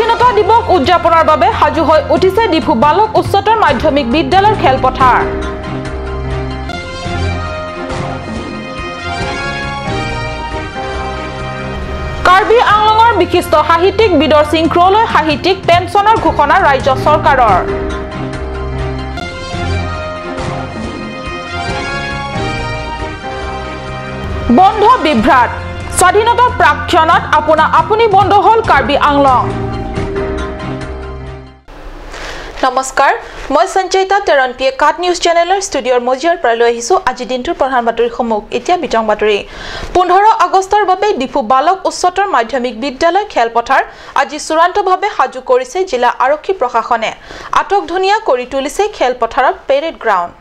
স্বাধীনতা দিৱস উদযাপনৰ বাবে সাজু হৈ উঠিছে ডিফু বালক উচ্চতৰ মাধ্যমিক বিদ্যালয়ৰ খেলপথাৰ। কাৰ্বি আংলঙৰ বিশিষ্ট সাহিত্যিক বিদৰ সিং ক্ৰলৈ সাহিত্যিক পেঞ্চনৰ ঘোষণা ৰাজ্য চৰকাৰৰ। বন্ধ বিভ্ৰাট, স্বাধীনতা প্ৰাক্ষণত আপোনা আপুনি বন্ধ হ'ল কাৰ্বি আংলং। নমস্কাৰ, মই সঞ্চয়িতা তেৰণপিয়ে কাট নিউজ চেনেলৰ ষ্টুডিঅ'ৰ মজিয়াৰ পৰা লৈ আহিছোঁ আজি দিনটোৰ প্ৰধান বাতৰিসমূহ। এতিয়া বিতং বাতৰি। 15 আগষ্টৰ বাবে ডিফু বালক উচ্চতৰ মাধ্যমিক বিদ্যালয় খেলপথাৰ আজি চূড়ান্তভাৱে সাজু কৰিছে জিলা আৰক্ষী প্ৰশাসনে। আটক ধুনীয়া কৰি তুলিছে খেলপথাৰৰ পেৰেড গ্ৰাউণ্ড।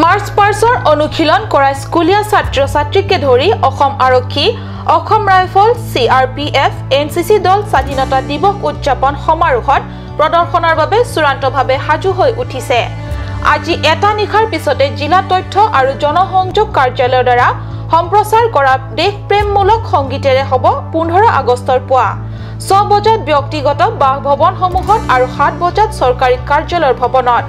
মাৰ্চ পাৰ্চৰ অনুশীলন কৰা স্কুলীয়া ছাত্ৰ ছাত্ৰীকে ধৰি অসম আৰক্ষী, Assam rifle, CRPF, NCC দল স্বাধীনতা দিৱস উদযাপন সমাৰোহত প্ৰদৰ্শনৰ বাবে চূড়ান্তভাৱে সাজু হৈ উঠিছে। আজি এটা নিশাৰ পিছতে জিলা তথ্য আৰু জনসংযোগ কাৰ্যালয়ৰ দ্বাৰা সম্প্ৰচাৰ কৰা দেশপ্ৰেমমূলক সংগীতেৰে হ'ব 15 আগষ্টৰ পুৱা 6 বজাত ব্যক্তিগত বাসভৱনসমূহত আৰু 7 বজাত চৰকাৰী কাৰ্যালয়ৰ ভৱনত,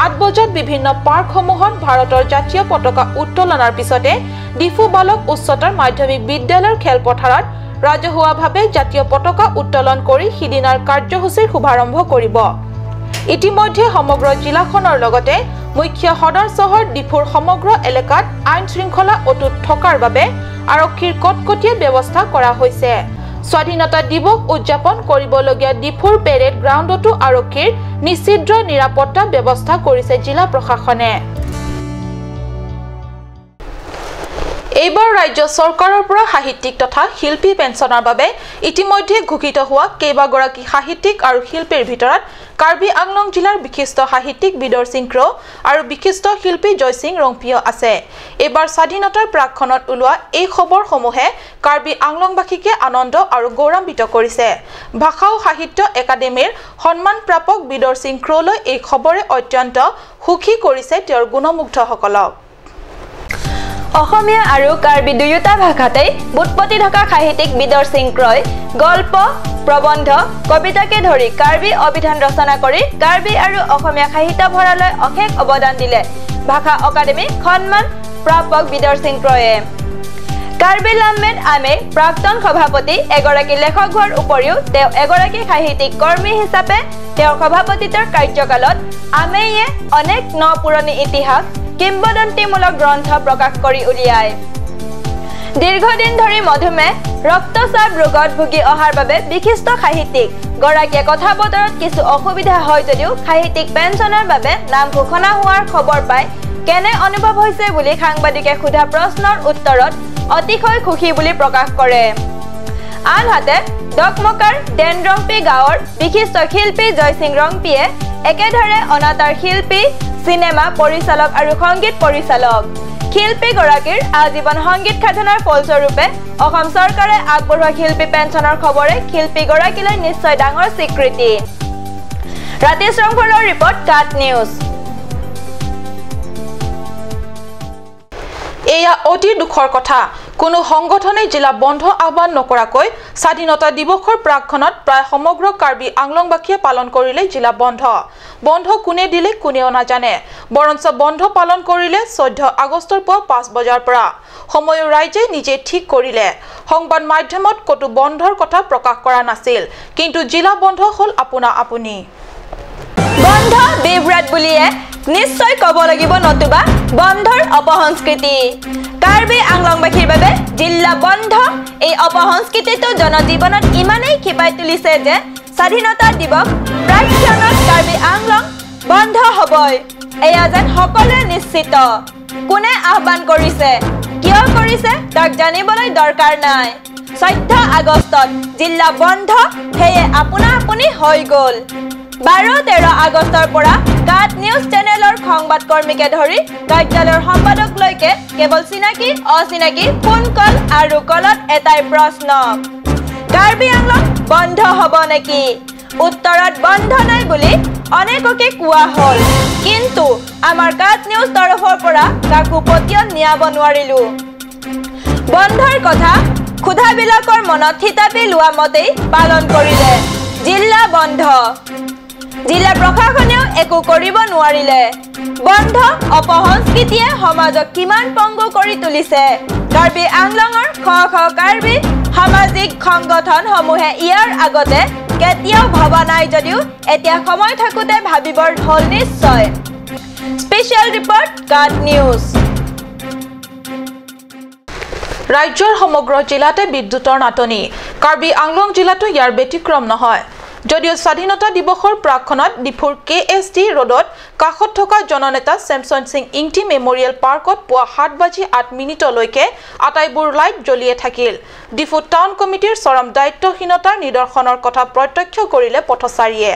8 বজাত বিভিন্ন পাৰ্কসমূহত ভাৰতৰ জাতীয় পতাকা উত্তোলনৰ পিছতে ডিফু বালক উচ্চতৰ মাধ্যমিক বিদ্যালয়ৰ খেলপথাৰত ৰাজহুৱাভাৱে জাতীয় পতাকা উত্তোলন কৰি সিদিনাৰ কাৰ্যসূচীৰ শুভাৰম্ভ কৰিব। ইতিমধ্যে সমগ্ৰ জিলাখনৰ লগতে মুখ্য সদৰ চহৰ ডিফুৰ সমগ্ৰ এলেকাত আইন শৃংখলা অটুট থকাৰ বাবে আৰক্ষীৰ কটকটীয়া ব্যৱস্থা কৰা হৈছে। স্বাধীনতা দিৱস উদযাপন কৰিবলগীয়া ডিফুৰ পেৰেড গ্ৰাউণ্ডতো আৰক্ষীৰ নিশ্চিদ্ৰ নিৰাপত্তা ব্যৱস্থা কৰিছে জিলা প্ৰশাসনে। এইবাৰ ৰাজ্য চৰকাৰৰ পৰা সাহিত্যিক তথা শিল্পী পেঞ্চনৰ বাবে ইতিমধ্যে ঘোষিত হোৱা কেইবাগৰাকী সাহিত্যিক আৰু শিল্পীৰ ভিতৰত কাৰ্বি আংলং জিলাৰ বিশিষ্ট সাহিত্যিক বিদৰ সিং ক্ৰ আৰু বিশিষ্ট শিল্পী জয়সিং ৰংপিয় আছে। এইবাৰ স্বাধীনতাৰ প্ৰাকক্ষণত ওলোৱা এই খবৰসমূহে কাৰ্বি আংলংবাসীকে আনন্দ আৰু গৌৰৱান্বিত কৰিছে। ভাষা ও সাহিত্য একাডেমীৰ সন্মান প্ৰাপক বিদৰ সিং ক্ৰলৈ এই খবৰে অত্যন্ত সুখী কৰিছে তেওঁৰ গুণমুগ্ধসকলক। অসমীয়া আৰু কাৰ্বি দুয়োটা ভাষাতেই বুৎপত্তি থকা সাহিত্যিক বিদৰ সিং ক্ৰয় গল্প, প্ৰবন্ধ, কবিতাকে ধৰি কাৰ্বি অভিধান ৰচনা কৰি কাৰ্বি আৰু অসমীয়া সাহিত্য ভঁৰাললৈ অশেষ অৱদান দিলে। ভাষা অকাডেমী সন্মান প্ৰাপক বিদৰ সিং ক্ৰয়ে কাৰ্বি লামমেন আমে প্ৰাক্তন সভাপতি এগৰাকী লেখক হোৱাৰ উপৰিও তেওঁ এগৰাকী সাহিত্যিক কৰ্মী হিচাপে তেওঁৰ সভাপতিত্বৰ কাৰ্যকালত আমেয়ে অনেক ন পুৰণি ইতিহাস কিংবদন্তিমূলক গ্ৰন্থ প্ৰকাশ কৰি উলিয়ায়। দীৰ্ঘদিন ধৰি মধুমেহ, ৰক্তচাপ ৰোগত ভুগি অহাৰ বাবে বিশিষ্ট সাহিত্যিক গৰাকীয়ে কথা বতৰাত কিছু অসুবিধা হয় যদিও সাহিত্যিক পেঞ্চনৰ বাবে নাম ঘোষণা হোৱাৰ খবৰ পাই কেনে অনুভৱ হৈছে বুলি সাংবাদিকে সোধা প্ৰশ্নৰ উত্তৰত অতিশয় সুখী বুলি প্ৰকাশ কৰে। আনহাতে ডকমকাৰ ডেনৰংপি গাঁৱৰ বিশিষ্ট শিল্পী জয়সিং ৰংপিয়ে একেধাৰে অনাতাঁৰ শিল্পী, চিনেমা পৰিচালক আৰু সংগীত পৰিচালক। শিল্পীগৰাকীৰ আজীৱন সংগীত সাধনাৰ ফলস্বৰূপে অসম চৰকাৰে আগবঢ়োৱা শিল্পী পেঞ্চনৰ খবৰে শিল্পীগৰাকীলৈ নিশ্চয় ডাঙৰ স্বীকৃতি। ৰাতিশ ৰংঘৰৰ ৰিপৰ্ট, কাট নিউজ। এয়া অতি দুখৰ কথা, কোনো সংগঠনে জিলা বন্ধ আহ্বান নকৰাকৈ স্বাধীনতা দিৱসৰ প্ৰাকক্ষণত প্ৰায় সমগ্ৰ কাৰ্বি আংলংবাসীয়ে পালন কৰিলে জিলা বন্ধ। বন্ধ কোনে দিলে কোনেও নাজানে, বৰঞ্চ বন্ধ পালন কৰিলে 14 আগষ্টৰ পুৱা 5 বজাৰ পৰা। সময়ো ৰাইজে নিজে ঠিক কৰিলে। সংবাদ মাধ্যমত ক'তো বন্ধৰ কথা প্ৰকাশ কৰা নাছিল, কিন্তু জিলা বন্ধ হ'ল আপোনা আপুনি। বন্ধ বিভ্ৰাট বুলিয়ে নিশ্চয় ক'ব লাগিব, নতুবা বন্ধৰ অপসংস্কৃতি। কাৰ্বি আংলংবাসীৰ বাবে জিলা বন্ধ এই অপসংস্কৃতিটো জনজীৱনত ইমানেই শিপাই তুলিছে যে স্বাধীনতা দিৱস প্ৰাকক্ষণত কাৰ্বি আংলং বন্ধ হ'বই, এয়া যেন সকলোৱে নিশ্চিত। কোনে আহ্বান কৰিছে, কিয় কৰিছে তাক জানিবলৈ দৰকাৰ নাই। 14 আগষ্টত জিলা বন্ধ সেয়ে আপোনা আপুনি হৈ গ'ল। 12-13 আগষ্টৰ পৰা কাট নিউজ চেনেলৰ সংবাদকৰ্মীকে ধৰি কাৰ্যালয়ৰ সম্পাদকলৈকে কেৱল চিনাকি অচিনাকি ফোন কল আৰু কলত এটাই প্ৰশ্ন, কাৰ্বি আংলং বন্ধ হ'ব নেকি? উত্তৰত বন্ধ নাই বুলি অনেককে কোৱা হ'ল, কিন্তু আমাৰ কাট নিউজ তৰফৰ পৰা কাকো পতিয়ন নিয়াব নোৱাৰিলো। বন্ধৰ কথা সোধাবিলাকৰ মনত থিতাপি লোৱা মতেই পালন কৰিলে। জিলা বন্ধ। জিলা প্ৰশাসনেও একো কৰিব নোৱাৰিলে। বন্ধ অপসংস্কৃতিয়ে সমাজক কিমান পংগু কৰি তুলিছে। কাৰ্বি আংলঙৰ শ শ কাৰ্বি সামাজিক সংগঠনসমূহে ইয়াৰ আগতে কেতিয়াও ভবা নাই যদিও এতিয়া সময় থাকোঁতে ভাবিবৰ হ'ল নিশ্চয়। স্পেচিয়েল ৰিপৰ্ট, কাট নিউজ। ৰাজ্যৰ সমগ্ৰ জিলাতে বিদ্যুতৰ নাটনি। কাৰ্বি আংলং জিলাতো ইয়াৰ ব্যতিক্ৰম নহয়। যদিও স্বাধীনতা দিৱসৰ প্ৰাকক্ষণত ডিফুৰ কে এছ টি ৰোডত কাষত থকা জননেতা চেমছন সিং ইংটি মেমৰিয়েল পাৰ্কত পুৱা 7:08 আটাইবোৰ লাইট জ্বলিয়ে থাকিল। ডিফু টাউন কমিটিৰ চৰম দায়িত্বহীনতাৰ নিদৰ্শনৰ কথা প্ৰত্যক্ষ কৰিলে পথচাৰীয়ে।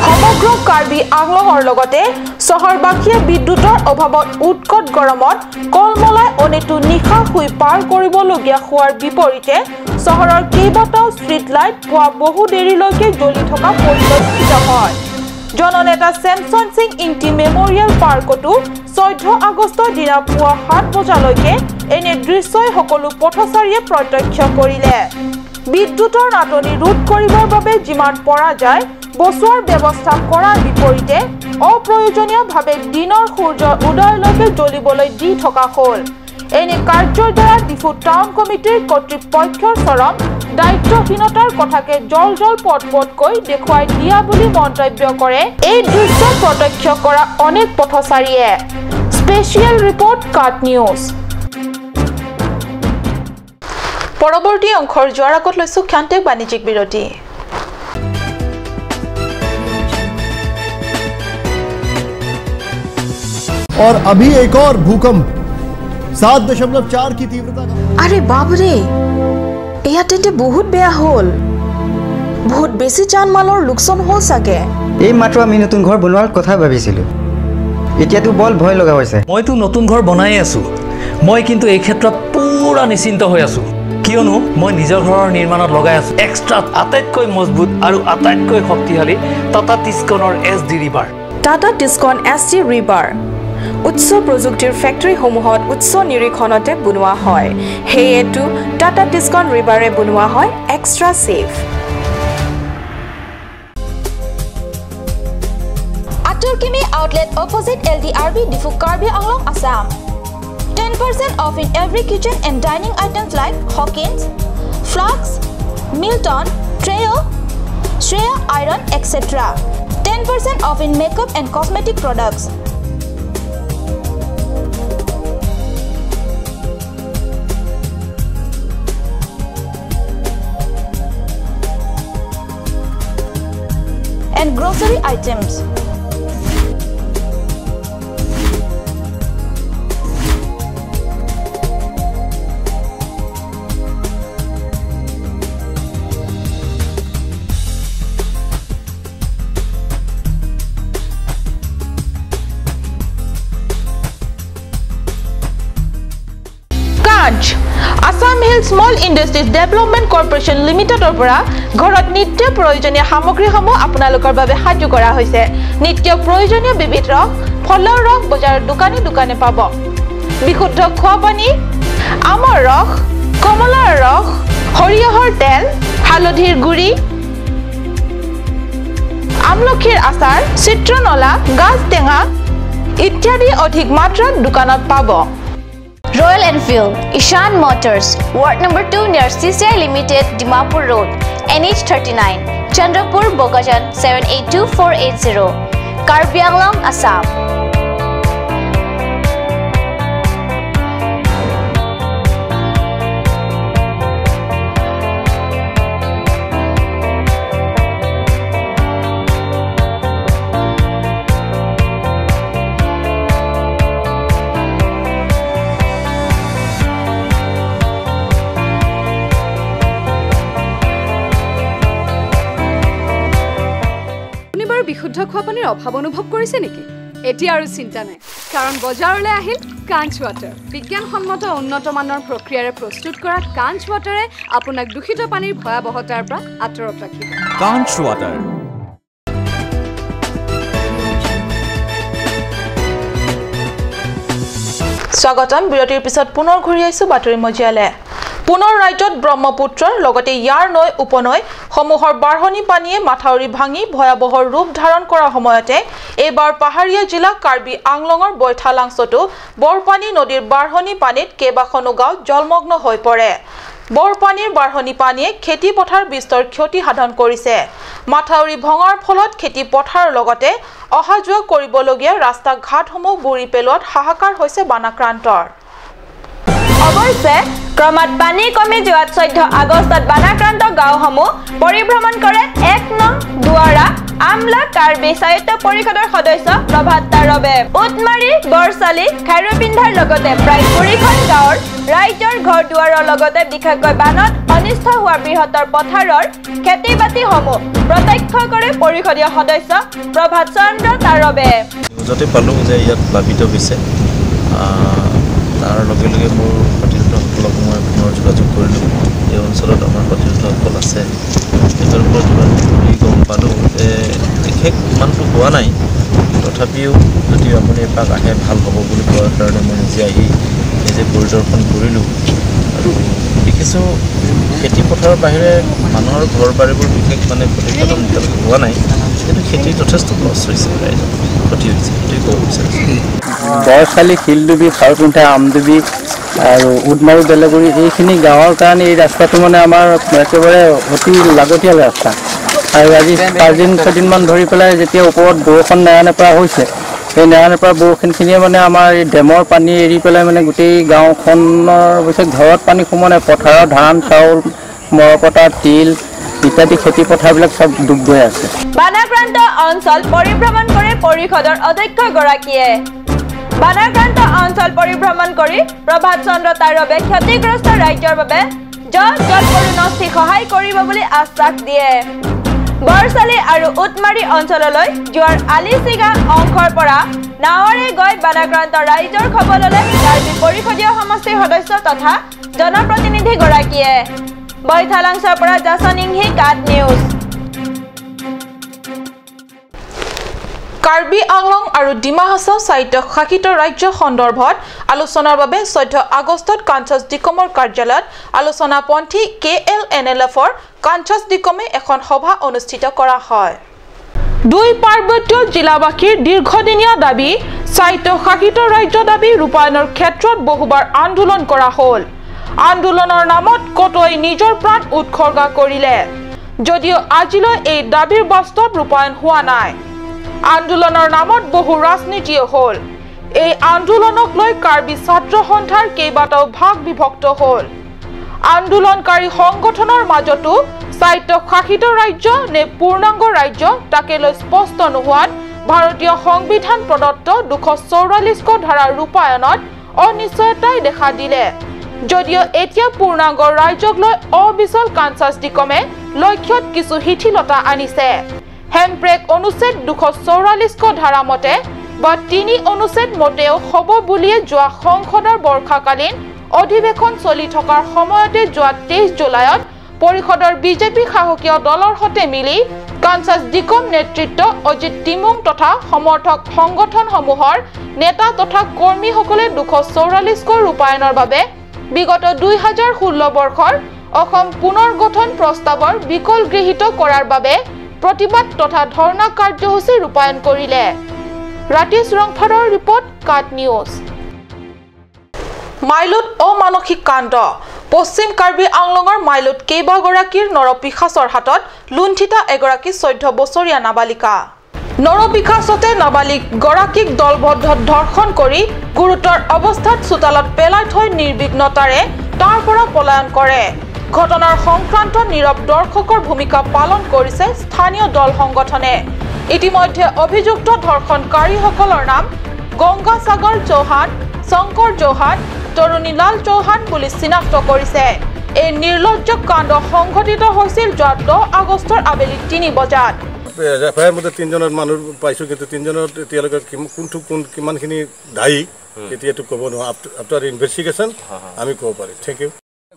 সমগ্ৰ কাৰ্বি আংলঙৰ লগতে চহৰবাসীয়ে বিদ্যুতৰ অভাৱত উৎকট গৰমত কলমলাই অনেতো নিশা শুই পাৰ কৰিবলগীয়া হোৱাৰ বিপৰীতে চহৰৰ কেইবাটাও ষ্ট্ৰীট লাইট পুৱা বহু দেৰিলৈকে জ্বলি থকা পৰিলক্ষিত হয়। জননেতা চেমছন সিং ইংটি মেমৰিয়েল পাৰ্কতো 14 আগষ্টৰ দিনা পুৱা 7 বজালৈকে এনে দৃশ্যই সকলো পথচাৰীয়ে প্ৰত্যক্ষ কৰিলে। বিদ্যুতৰ নাটনি ৰোধ কৰিবৰ বাবে যিমান পৰা যায় বচোৱাৰ ব্যৱস্থা কৰাৰ বিপৰীতে অপ্ৰয়োজনীয়ভাৱে দিনৰ সূৰ্য উদয়লৈকে জ্বলিবলৈ দি থকা হ'ল। এনে কাৰ্যৰ দ্বাৰা ডিফু টাউন কমিটিৰ কৰ্তৃপক্ষৰ চৰম দায়িত্বহীনতাৰ কথাকে জল জল পট পটকৈ দেখুৱাই দিয়া বুলি মন্তব্য কৰে এই দৃশ্য প্ৰত্যক্ষ কৰা অনেক পথচাৰীয়ে। স্পেচিয়েল ৰিপৰ্ট, কাট নিউজ। পৰৱৰ্তী অংশৰ যোৱাৰ আগত লৈছো ক্ষন্তেক বাণিজ্যিক বিৰতি। और अभी एक और भूकंप 7.4 की तीव्रता का। अरे बाप रे, এয়া তেন্তে বহুত বেয়া হ'ল। বহুত বেছি জান মালৰ লোকচান হ'ল চাগে। এই মাত্ৰ আমি নতুন ঘৰ বনোৱাৰ কথা ভাবিছিলো, এতিয়াতো বল ভয় লগা হৈছে। মইতো নতুন ঘৰ বনাই আছো। মই কিন্তু এই ক্ষেত্ৰত পুৰা নিশ্চিন্ত হৈ আছো, কিয়নো মই নিজৰ ঘৰৰ নিৰ্মাণত লগাই আছো এক্সট্ৰা আটাইতকৈ মজবুত আৰু আটাইতকৈ শক্তিশালী Tata টিস্কনৰ S D rebar. Tata Tiscon S D rebar উচ্চ প্ৰযুক্তিৰ ফেক্টৰীসমূহত উচ্চ নিৰীক্ষণতে বনোৱা হয়। সেয়েতো টাটা টিস্কন ৰিবাৰে বনোৱা হয় extra safe. Atul Kimi outlet opposite L D R B Diphu Karbi Anglong Assam. 10% off in every kitchen and dining items like Hawkins, Flux, Milton, Treo, Shreya Iron, etc. 10% off in makeup and cosmetic products. And grocery items. Assam Hill Small Industries Development Corporation লিমিটেডৰ পৰা ঘৰত নিত্য প্ৰয়োজনীয় সামগ্ৰীসমূহ আপোনালোকৰ বাবে সাজু কৰা হৈছে। নিত্য প্ৰয়োজনীয় বিবিধ ৰস, ফলৰ ৰস বজাৰৰ দোকানে দোকানে পাব। বিশুদ্ধ খোৱা পানী, আমৰ ৰস, কমলাৰ ৰস, সৰিয়হৰ তেল, হালধিৰ গুড়ি, আমলখিৰ আচাৰ, চিত্ৰনলা, গাজ টেঙা ইত্যাদি অধিক মাত্ৰাত দোকানত পাব। Royal Enfield, Ishan Motors, Ward number 2 near CCI Limited, Dimapur Road, NH 39, Chandrapur, Bokajan 782480, Karbi Anglong, Assam. বিশুদ্ধ খোৱা পানীৰ অভাৱ অনুভৱ কৰিছে নেকি? এতিয়া আৰু চিন্তা নাই, কাৰণ বজাৰলৈ আহিল কাঞ্চ ৱাটাৰ। বিজ্ঞানসন্মত উন্নত মানৰ প্ৰক্ৰিয়াৰে প্ৰস্তুত কৰা কাঞ্চ ৱাটাৰে আপোনাক দূষিত পানীৰ ভয়াৱহতাৰ পৰা আঁতৰত ৰাখিব। কাঞ্চ ৱাটাৰ। স্বাগতম। বিৰতিৰ পিছত পুনৰ ঘূৰি আহিছো বাতৰি মজিয়ালে। পুনৰ ৰাজ্যত ব্ৰহ্মপুত্ৰৰ লগতে ইয়াৰ নৈ উপনৈ সমূহৰ বাঢ়নী পানীয়ে মাথাউৰি ভাঙি ভয়াৱহ ৰূপ ধাৰণ কৰাৰ সময়তে এইবাৰ পাহাৰীয়া জিলা কাৰ্বি আংলঙৰ বৈঠালাংছতো বৰপানী নদীৰ বাঢ়নী পানীত কেইবাখনো গাঁও জলমগ্ন হৈ পৰে। বৰপানীৰ বাঢ়নী পানীয়ে খেতি পথাৰ বিস্তৰ ক্ষতি সাধন কৰিছে। মাথাউৰি ভঙাৰ ফলত খেতি পথাৰৰ লগতে অহা যোৱা কৰিবলগীয়া ৰাস্তা ঘাটসমূহ বুৰি পেলোৱাত হাহাকাৰ হৈছে বানাক্ৰান্তৰ। অৱশ্যে ক্ৰমাৎ পানী কমি যোৱাত 14 আগষ্টত বানাক্ৰান্ত গাঁওসমূহ পৰিভ্ৰমণ কৰে 1 নং দুৱাৰা আমলা কাৰ্বি স্বায়ত্ত পৰিষদৰ সদস্য প্ৰভাত তাৰবে। উটমাৰী, বৰচালি, খাইৰুপিন্ধাৰ লগতে প্ৰায় 20খন গাঁৱৰ ৰাইজৰ ঘৰ দুৱাৰৰ লগতে বিশেষকৈ বানত অনিষ্ট হোৱা বৃহত্তৰ পথাৰৰ খেতি বাতিসমূহ প্ৰত্যক্ষ কৰে পৰিষদীয় সদস্য প্ৰভাত চন্দ্ৰ তাৰবে। নিউজতে পালোঁ যে ইয়াত প্লাবিত হৈছে, তাৰ লগে লগে মোৰ সতীৰ্থসকলক মই পুনৰ যোগাযোগ কৰিলোঁ। এই অঞ্চলত আমাৰ সতীৰ্থসকল আছে, তেওঁলোকৰ যোগাযোগ কৰি গম পালোঁ যে বিশেষ ইমানটো হোৱা নাই, তথাপিও যদি আপুনি এপাক আহে ভাল হ'ব বুলি কোৱাৰ কাৰণে মই নিজে আহি নিজে পৰিদৰ্শন কৰিলোঁ আৰু দেখিছোঁ খেতি পথাৰৰ বাহিৰে মানুহৰ ঘৰ বাৰীবোৰ বিশেষ মানে ক্ষতিসাধন এতিয়ালৈকে হোৱা নাই, কিন্তু খেতি যথেষ্ট লছ হৈছে, ৰাইজৰ ক্ষতি হৈছে, সেইটোৱে ক'ব বিচাৰিছোঁ। বৰচালি, শিলডুবি, খাৰুপিন্ধা, আমডুবি আৰু উদমাৰী, বেলেগুৰি এইখিনি গাঁৱৰ কাৰণে এই ৰাস্তাটো মানে আমাৰ একেবাৰে অতি লাগতিয়াল ৰাস্তা। আৰু আজি 5 দিন 6 দিনমান ধৰি পেলাই যেতিয়া ওপৰত বৰষুণ নেৰানেপেৰা হৈছে, সেই নেৰানেপেৰা বৰষুণখিনিয়ে মানে আমাৰ এই ডেমৰ পানী এৰি পেলাই মানে গোটেই গাঁওখনৰ অৱশ্যে ঘৰত পানী সোমোৱা নাই, পথাৰৰ ধান, চাউল, মৰকটা, তিল ইত্যাদি খেতি পথাৰবিলাক চব ডুব গৈ আছে। বানাক্ৰান্ত অঞ্চল পৰিভ্ৰমণ কৰি পৰিষদৰ অধ্যক্ষগৰাকীয়ে বানাক্ৰান্ত অঞ্চল পৰিভ্ৰমণ কৰি প্ৰভাত চন্দ্ৰ তাৰবে ক্ষতিগ্ৰস্ত ৰাজ্যৰ বাবে জলপৰোণস্থি সহায় কৰিব বুলি আশ্বাস দিয়ে। বৰচালি আৰু উটমাৰী অঞ্চললৈ যোৱাৰ আলিচিগা অংশৰ পৰা নাৱৰে গৈ বানাক্ৰান্ত ৰাইজৰ খবৰ ল'লে কাৰ্বি পৰিষদীয় সমষ্টিৰ সদস্য তথা জনপ্ৰতিনিধিগৰাকীয়ে। বৈঠালাংছৰ পৰা জাচনিংহি, কাট নিউজ। কাৰ্বি আংলং আৰু ডিমা হাছাও স্বায়ত্তশাসিত ৰাজ্য সন্দৰ্ভত আলোচনাৰ বাবে 14 আগষ্টত কাঞ্চাছ ডিকমৰ কাৰ্যালয়ত আলোচনাপন্থী KLNLFৰ কাঞ্চাছ ডিকমে এখন সভা অনুষ্ঠিত কৰা হয়। দুই পাৰ্বত্য জিলাবাসীৰ দীৰ্ঘদিনীয়া দাবী স্বায়ত্তশাসিত ৰাজ্য দাবী ৰূপায়ণৰ ক্ষেত্ৰত বহুবাৰ আন্দোলন কৰা হ'ল। আন্দোলনৰ নামত কতই নিজৰ প্ৰাণ উৎসৰ্গা কৰিলে যদিও আজিলৈ এই দাবীৰ বাস্তৱ ৰূপায়ণ হোৱা নাই। আন্দোলনৰ নামত বহু ৰাজনীতিও হ'ল। এই আন্দোলনক লৈ কাৰ্বি ছাত্ৰ সন্থাৰ কেইবাটাও ভাগ বিভক্ত হ'ল। আন্দোলনকাৰী সংগঠনৰ মাজতো স্বায়ত্তশাসিত ৰাজ্য নে পূৰ্ণাংগ ৰাজ্য তাকে লৈ স্পষ্ট নোহোৱাত ভাৰতীয় সংবিধান প্ৰদত্ত 244 ধাৰাৰ ৰূপায়ণত অনিশ্চয়তাই দেখা দিলে। যদিও এতিয়া পূৰ্ণাংগ ৰাজ্যক লৈ অবিচল কাঞ্চাছ ডিকমে লক্ষ্যত কিছু শিথিলতা আনিছে। হেমপ্ৰেক অনুচ্ছেদ 244 ধাৰা মতে বা 3 অনুচ্ছেদ মতেও হ'ব বুলিয়ে যোৱা সংসদৰ বৰ্ষাকালীন অধিৱেশন চলি থকাৰ সময়তে যোৱা 23 জুলাইত পৰিষদৰ বিজেপি শাসকীয় দলৰ সৈতে মিলি কাঞ্চাছ ডিকম নেতৃত্ব অজিত টিমুং তথা সমৰ্থক সংগঠনসমূহৰ নেতা তথা কৰ্মীসকলে 244 ৰূপায়ণৰ বাবে বিগত 2016 বৰ্ষৰ অসম পুনৰ গঠন প্ৰস্তাৱৰ বিকল গৃহীত কৰাৰ বাবে প্ৰতিবাদ তথা ধৰ্ণা কাৰ্যসূচী ৰূপায়ণ কৰিলে। ৰাতিশ ৰংফাৰৰ ৰিপৰ্ট, কাট নিউজ। মাইলুত অমানসিক কাণ্ড। পশ্চিম কাৰ্বি আংলঙৰ মাইলুত কেইবাগৰাকীৰ নৰপিশাচৰ হাতত লুণ্ঠিতা এগৰাকী 14 বছৰীয়া নাবালিকা। নৰপিশাচতে নাবালিক গৰাকীক দলবদ্ধ ধৰ্ষণ কৰি গুৰুতৰ অৱস্থাত চোতালত পেলাই থৈ নিৰ্বিঘ্নতাৰে তাৰ পৰা পলায়ন কৰে। ঘটনাৰ সংক্ৰান্তত নীৰৱ দৰ্শকৰ ভূমিকা পালন কৰিছে স্থানীয় দল সংগঠনে। ইতিমধ্যে অভিযুক্ত ধৰ্ষণকাৰীসকলৰ নাম গংগাসাগৰ চৌহান, শংকৰ চৌহান, তৰুণীলাল চৌহান বুলি চিনাক্ত কৰিছে। এই নিৰ্লজ্জ কাণ্ড সংঘটিত হৈছিল যোৱা 10 আগষ্টৰ আবেলি 3 বজাত। এফ I R মতে তিনিজনৰ মানুহ পাইছোঁ, কিন্তু তিনিজনৰ এতিয়ালৈকে কোনটো কোন কিমানখিনি দায়ী এতিয়াতো ক'ব নোৱাৰোঁ। আফটাৰ ইনভেষ্টিগেশ্যন আমি ক'ব পাৰিম। Thank you.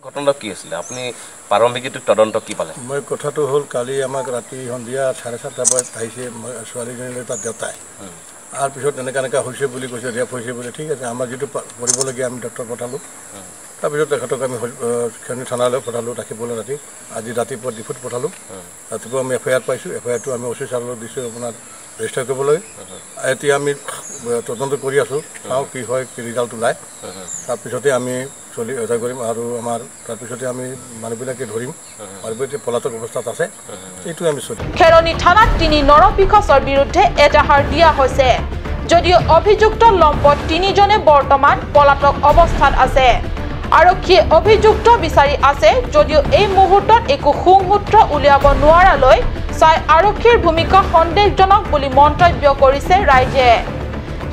ঘটনাটো কি আছিলে, আপুনি প্ৰাৰম্ভিক তদন্ত কি পালে? মই কথাটো হ'ল কালি আমাক ৰাতি সন্ধিয়া 7:30 বজাত আহিছে ছোৱালীজনীলৈ তাত দেউতাই, তাৰপিছত এনেকুৱা এনেকুৱা হৈছে বুলি কৈছে, ৰেপ হৈছে বুলি। ঠিক আছে, আমাৰ যিটো কৰিবলগীয়া আমি ডক্টৰ পঠালোঁ, তাৰপিছত তেখেতক আমি খেৰণি থানালৈ পঠালোঁ ৰাখিবলৈ। ৰাতি আজি ৰাতিপুৱা ডিফুত পঠালোঁ। ৰাতিপুৱা আমি এফ I R পাইছোঁ। এফ আই আৰটো আমি অ' চি ছাৰলৈ দিছোঁ আপোনাৰ ৰেজিষ্টাৰ কৰিবলৈ। এতিয়া আমি তদন্ত কৰি আছোঁ, চাওঁ কি হয়, কি ৰিজাল্ট ওলায়। তাৰপিছতে আমি চলি এটা কৰিম আৰু আমাৰ তাৰপিছতে আমি মানুহবিলাকে ধৰিম। মানুহবিলাক পলাতক অৱস্থাত আছে, এইটোৱে আমি চলি। খেৰণি থানাত 3 নৰপিশাচৰ বিৰুদ্ধে এজাহাৰ দিয়া হৈছে যদিও অভিযুক্ত লম্পট 3জনে বৰ্তমান পলাতক অৱস্থাত আছে। আৰক্ষীয়ে অভিযুক্ত বিচাৰি আছে যদিও এই মুহূৰ্তত একো সুংসূত্ৰ উলিয়াব নোৱাৰালৈ চাই আৰক্ষীৰ ভূমিকা সন্দেহজনক বুলি মন্তব্য কৰিছে ৰাইজে।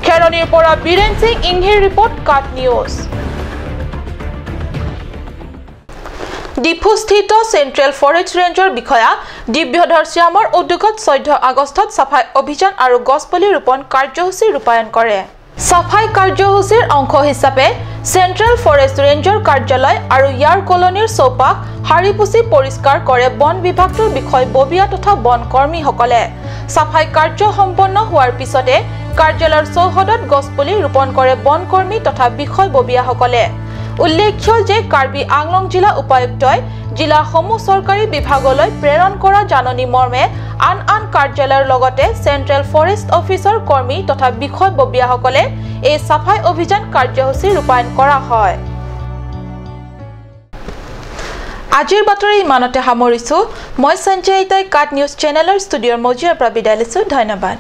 খেৰণিৰ পৰা বীৰেন সিং ইংহিৰ ৰিপৰ্ট, কাট নিউজ। ডিফুস্থিত চেণ্ট্ৰেল ফৰেষ্ট ৰেঞ্জৰ বিষয়া দিব্যধৰ শ্যামৰ উদ্যোগত 14 আগষ্টত চাফাই অভিযান আৰু গছপুলি ৰোপণ কাৰ্যসূচী ৰূপায়ণ কৰে। চাফাই কাৰ্যসূচীৰ অংশ হিচাপে চেণ্ট্ৰেল ফৰেষ্ট ৰেঞ্জৰ কাৰ্যালয় আৰু ইয়াৰ কলনীৰ চৌপাশ সাৰি পুচি পৰিষ্কাৰ কৰে বন বিভাগটোৰ বিষয়ববীয়া তথা বন কৰ্মীসকলে। চাফাই কাৰ্য সম্পন্ন হোৱাৰ পিছতে কাৰ্যালয়ৰ চৌহদত গছপুলি ৰোপণ কৰে বনকৰ্মী তথা বিষয়ববীয়াসকলে। উল্লেখ্য যে কাৰ্বি আংলং জিলা উপায়ুক্তই জিলাসমূহ চৰকাৰী বিভাগলৈ প্ৰেৰণ কৰা জাননী মৰ্মে আন আন কাৰ্যালয়ৰ লগতে চেণ্ট্ৰেল ফৰেষ্ট অফিচৰ কৰ্মী তথা বিষয়ববীয়াসকলে এই চাফাই অভিযান কাৰ্যসূচী ৰূপায়ণ কৰা হয়। আজিৰ বাতৰি ইমানতে সামৰিছোঁ। মই সঞ্জয় ইতাই কাট নিউজ চেনেলৰ ষ্টুডিঅ'ৰ মজিয়াৰ পৰা বিদায় লৈছোঁ। ধন্যবাদ।